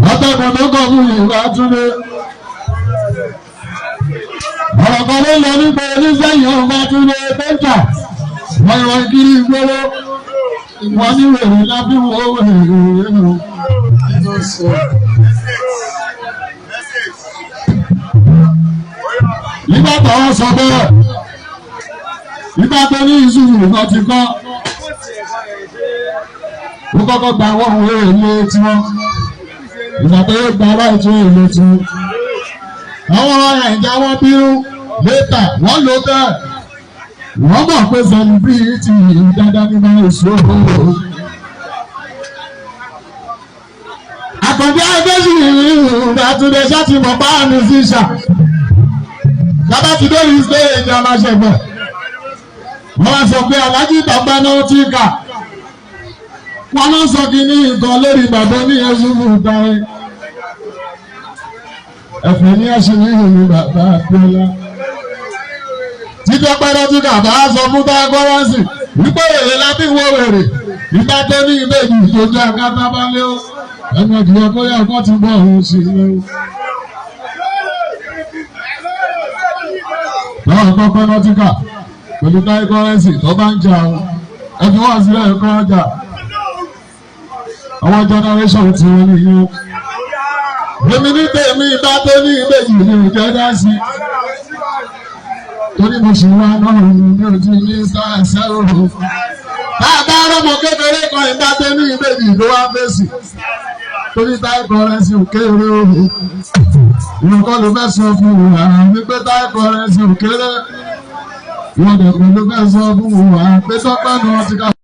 Látọ̀kùn tó kọ̀ fún ìwà túnde. Ọ̀rọ̀ kan ló lọ nípa oníṣẹ́yìn ọba túnde pẹ́ńtà. Wọ́n yọ kiri ìgboro. Wọ́n ní wèrè lábí wọ́n wèrè o. Nígbà tó wọ́n sọ bẹ́ẹ̀, nígbà tó ní ìṣubú náà ti kọ́. Ó kọ́kọ́ gba wọ́n wèrè lé tiwọn. Ìgbà tó yẹ gba aláìtó èlé tiwọn. Àwọn ará ìjà wọn bínú létà wọ́n lò bẹ́ẹ̀. Wọ́n mọ̀ pé sẹlifíìtì dáadáa ní máa ń sọ. Àkàndé Adésì Àtúndé ṣáàtì mọ̀ páàmì fíṣà. Bàbá ti dórí stéèjì aláṣẹ̀gbọ̀n. Wọ́n wá sọ pé Aláàjì Tọ́pẹ́ náà ti kà. Wọ́n lọ sọ kí ní nǹkan lórí bàbá ní Ẹ̀sùn Ìtàrí. Ẹ̀fẹ̀ ní ẹ̀sùn ní ìlú bàbá Abíọ́lá. Títọ́ pẹ́rọ́ tí kàbá sọ fún tágọ́rọ́sì wípé èrè lábí wo wèrè. Ìgbà tó ní ìbejì tó jẹ́ akátá bá lé ó. Ẹnu ọ̀dùnú ọkọ yà ọkọ ti bọ̀ òun sí ilé o. Báwọn kọ́kọ́ náà ti kà pẹ̀lú tágọ́rọ́sì tó bá ń jà ó. Ẹbí wọ́n sílẹ̀ ẹ̀kọ́ ọjà. Àwọn generation ti wọ́n nìyí o. Èmi ní tèmi bá tó ní ìbejì ní ìjọ dá sí. Torí mo sì wá náà ní ojú ní sáà òru. Bàbá ọlọ́mọ kékeré kan ìbá tó ní ìbejì ló wá fèsì. Torí táì kọrẹ́sì òkèèrè òru. Ìwọ̀n kọ́ ló fẹ́ sọ fún wa wípé táì kọrẹ́sì òkèèrè. Ìwọ̀n dẹ̀kun ló fẹ́ sọ fún wa pé tọ́pẹ́ náà ti ká.